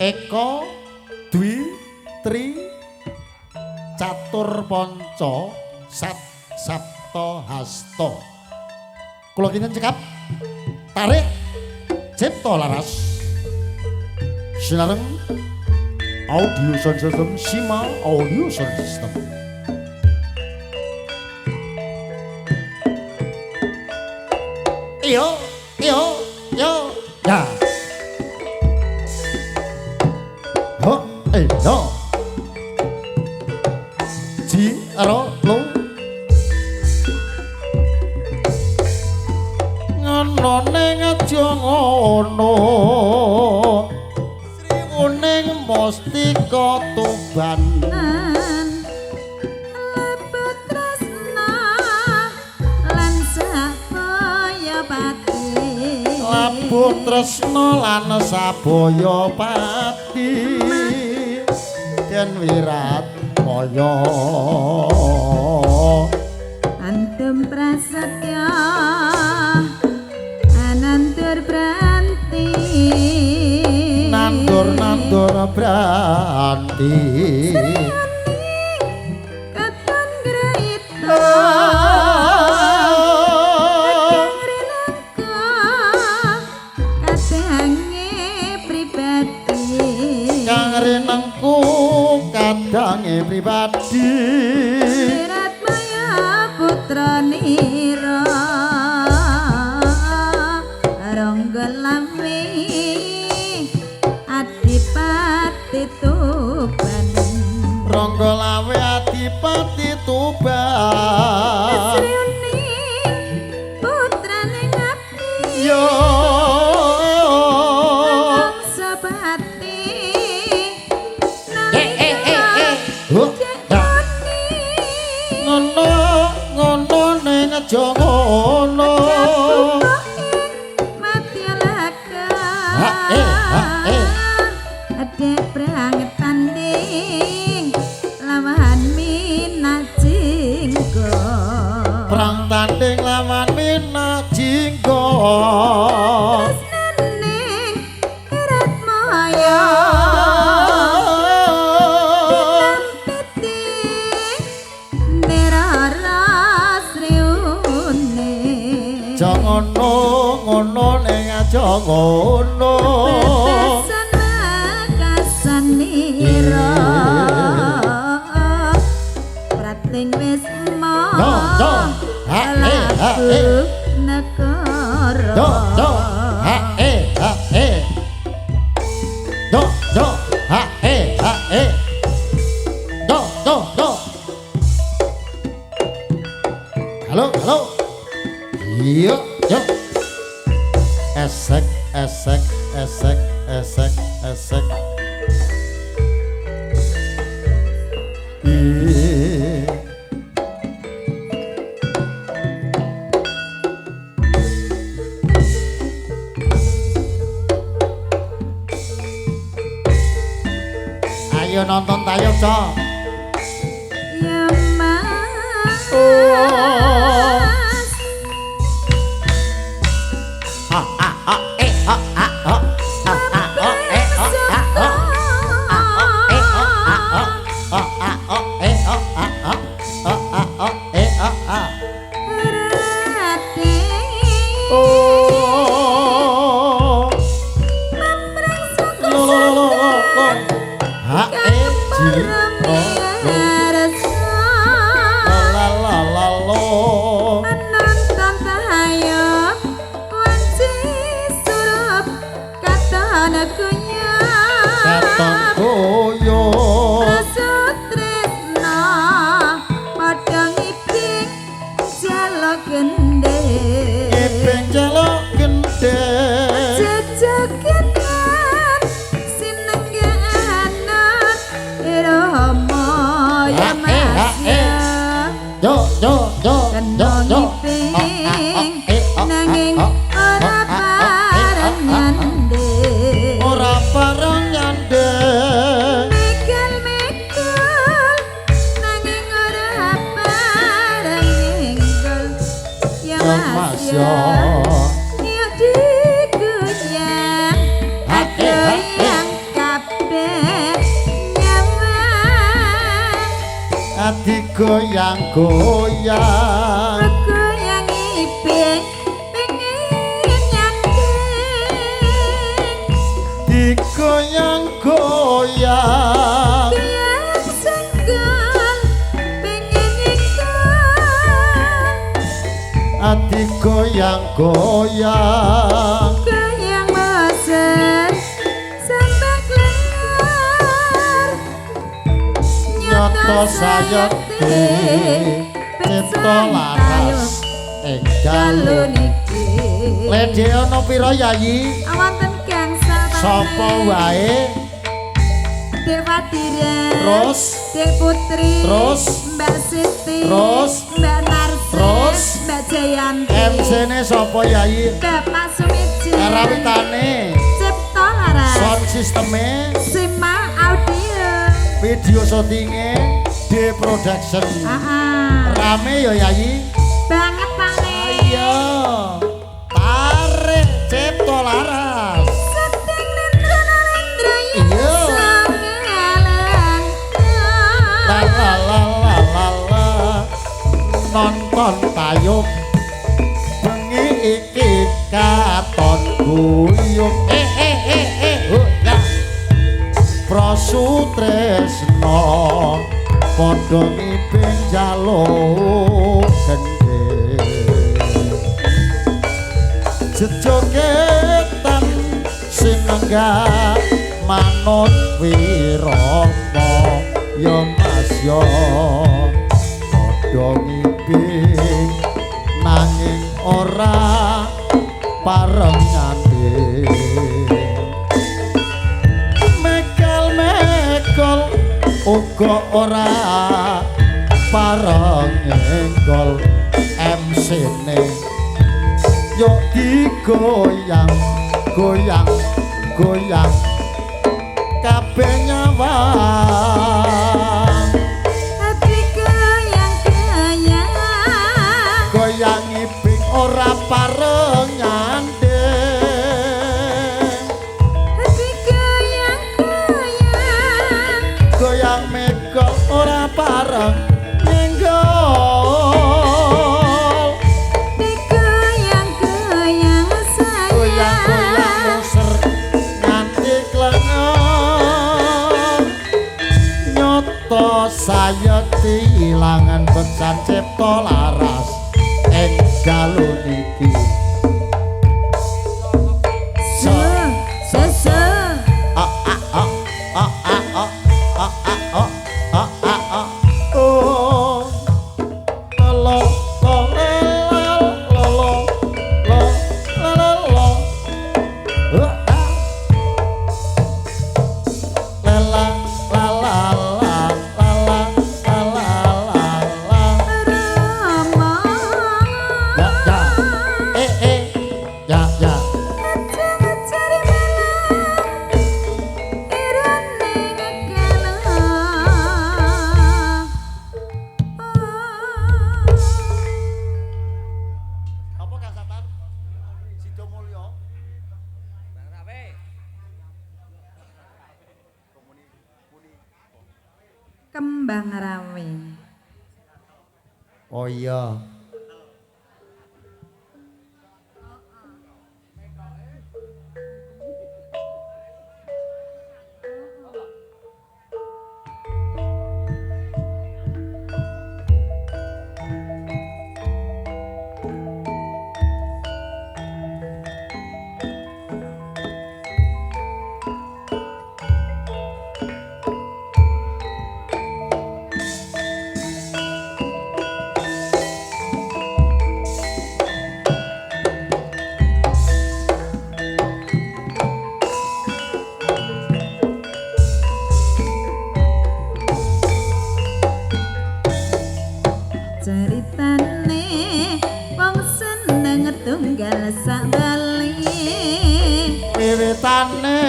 Eka Dwi Tri Catur Panca Sat Sapta Hasta. Kula kinten cekap tarik cipta laras sinareng audio sound system Sima audio sound system. Iyo iyo yo ya. Ho eh no. Ji ro lo. Ngono ning aja ngono. Sriwuning Mustika Tuban. Lebet tresna lan sabaya pati. Labuh tresna lan sabaya pati. Yen wirat maya antem prasetya anandur branti. Nandur nandur branti. Sriuning katon grita rinengko kadange pribadi. Kang rinengku kadange pribadi. Wirat maya putra nira Rangga Lawe Adipati Tuban. Rangga Lawe Adipati Tuban. Sriuning putrane Ngabdi. Yo Sapati. Ngono ngono ning aja ngono. Adek perang tanding lawan Minajinggo. Perang tanding lawan Minajinggo. Tresnaning Erat Maya dinampiti nerara Sriune. Aja ngono ngono ning aja ngono. Bebesan wekasanira prating wis emoh Do do ha e ha e negara. Do do ha e ha e. Do do ha e ha e. Do do do. Halo halo. Iya yo. Esek esek esek esek esek. Ayo nonton tayo, Cok. Ya Mas. Ha ha ha e ha ha ha ha ha e ha ha ha e ha ha ha ha e ha ha ha ha e ha ha. Oh. Lo lo lo lo. Ha e ji ro lo la la la lo. Nonton tayub wanci Digoyang-goyang goyang iping pengen nyanding digoyang-goyang goyang senggol pengen nyengkol digoyang-goyang goyang bosen sampai kelar nyoto sayekti cipta laras ing dalu niki. Lede ana pira Yayi? Wonten gangsal Sapa wae? Dewa Dira, Terus Dek Putri, Terus Mbak Siti, Terus Mbak Narsi, Terus Mbak Jayanti, MC-ne sapa Yayi? Bapak Sumiji, Karawitane, Cipta Laras, sound systeme, Sima Audio, video syutinge D Production. Rame ya Yayi? Banget Pak. Iya. Tarik Cipta Laras. Iya. La la la la la la. Nonton tayub bengi iki katon guyub. Eh eh eh eh oh, ya. Prasutresna padha ngiping jaluk gendhe. Jejogetan sinenggah manut wirama ya Mas ya padha ngiping nanging ora pareng nyanding. Mekel-mekel uga ora pareng nyenggol MC-ne yo digoyang goyang goyang kabeh nyawang. Ati goyang goyang goyang iping ora pareng nyanding. Ati goyang goyang goyang mega ora pareng nyenggol. Goyang goyang goyang goyang sayang muser nganti klengen nyoto sayekti ilangan beksan Cipta Laras ing dalu niki. So so so A a a a a a a a a a a a o lo lo lo lo lo lo lo lo a la la la la la la la la la la Rama ya ya eh eh ya ya Ajar melang irane ngekelo. Apa Kang Satar? Sidomulyo. Kembang Rawe. Oh iya. Ceritane wong seneng tunggal sak bali. Wiwitane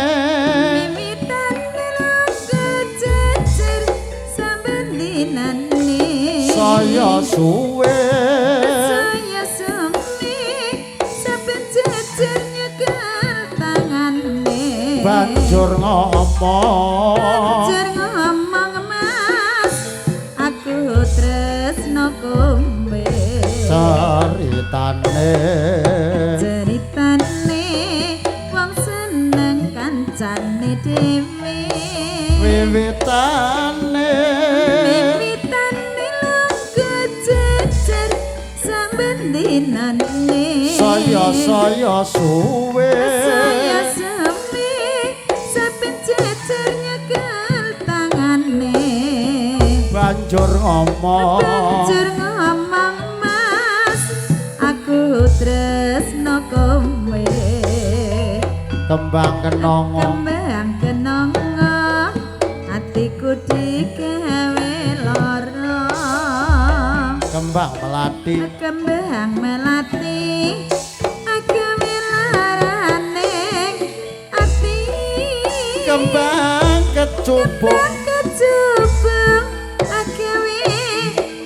Wiwitane lungguh jejer saben dinane. saya suwe Saya sumi saben jejer nyekel tangane. banjur ngomong Banjur ngomong Mas, aku Ceritane Ceritane wong seneng kancane dhewe. Wiwitane Wiwitane lungguh jejer saben dinane. Saya-saya suwe. Saya suwe saben jejer nyekel tangane. Banjur ngomong. Banjur ngomong mas, aku tresno kowe. Kembang kenongo. Kembang kenongo, atiku digawe lara. Kembang melati. Kembang melati, agawe larane ati. Kembang kecubung. Kembang kecubung, agawe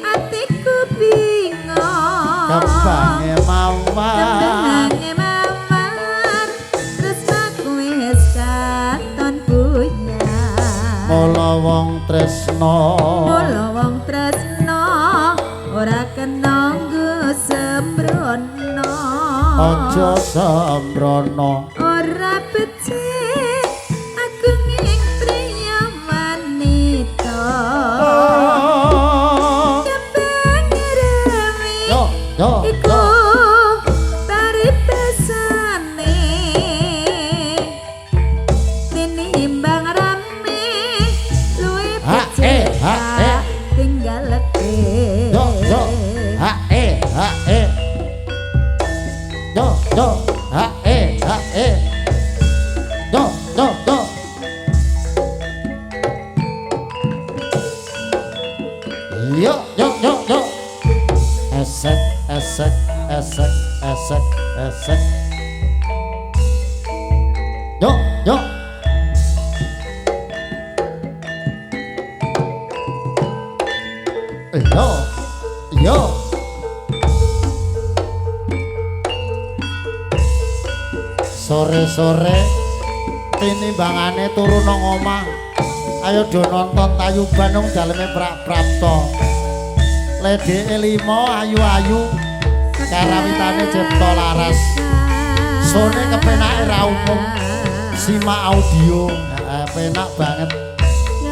atiku bingung. Kembange mawar. Kembange mawar, tresnaku wis katon buyar. Mula wong tresno. Mula wong tresno ora kena nggo sembrono. Aja sembrono. Ora becik aku ing priya wanita. Kembang rewi Yo, yo, iku yo. paribasane. Tinimbang rame luwih Ha, eh, becik ha, eh. tinggalke. Yo, yo. Ha, eh, ha, eh. Yo, yo. Ha, eh, ha, eh. Yo, yo, yo. Yo, yo, yo, yo. Esek, esek, esek, esek, esek. Yo, yo. Yo, yo. Sore-sore tinimbangane turu nang omah. Ayo do nonton tayuban nang daleme Prapto. Ledeke 5 ayu-ayu karawitane Cipta Laras. Sone kepenake ra umum. Simak audio, penak banget.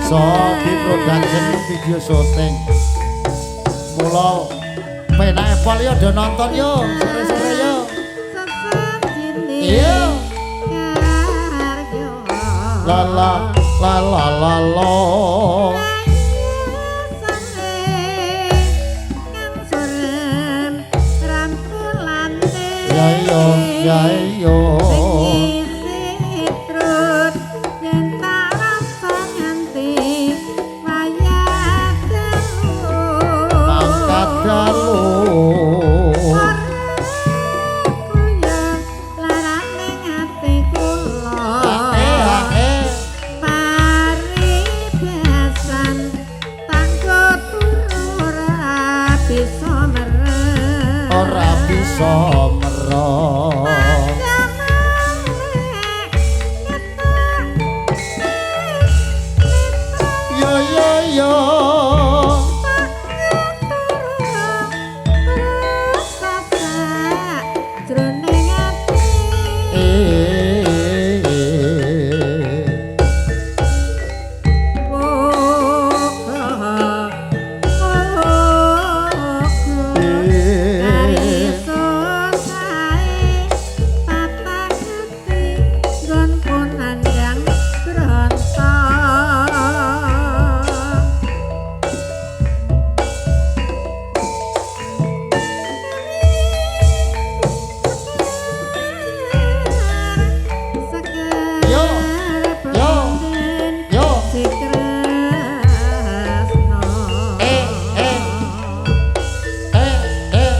Sobi Production video syuting. Mula penake pol yo do nonton yo sore-sore yo. Iya. La la la la la la. Ya yo ya yo. Mangkat dalu. Eh eh. Ora bisa merok. Yo yo yo. Eh. Yo, yo, yo. Eh, eh. Eh, eh.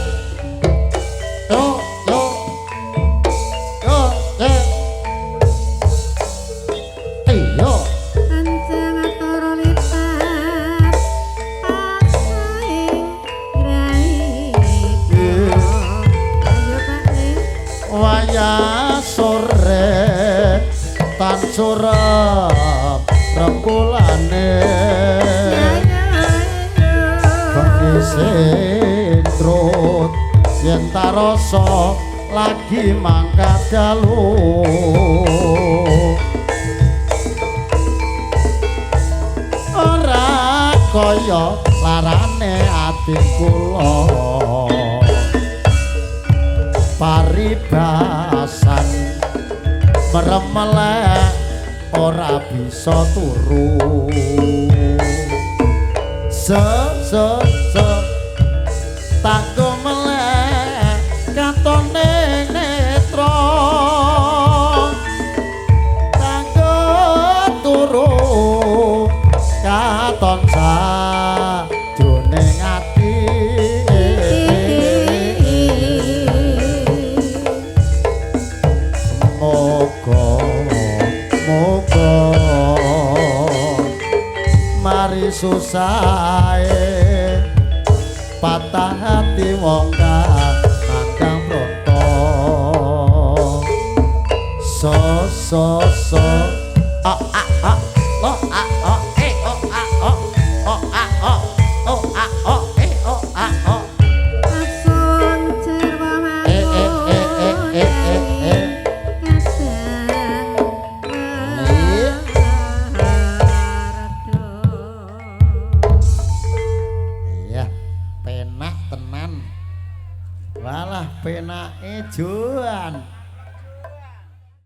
Yo, yo. Yo, eh. Eh, yo. Wayah sore tan surep rengkulane. Bengi sing trut Yen ta rasa lagi mangkat dalu ora kaya larane ati kula paribasan merem-melek ora bisa turu se se se tak gomelek katone netra kanggo turu katon sajroning ati moga moga mari susahe patah hati wong kang nandang bronto so so so a a a o a o e o a o o a o o a o e o a o Asun cerwa e e e e e e e kadang Iya. Iya, penak tenan. Walah penake Joan.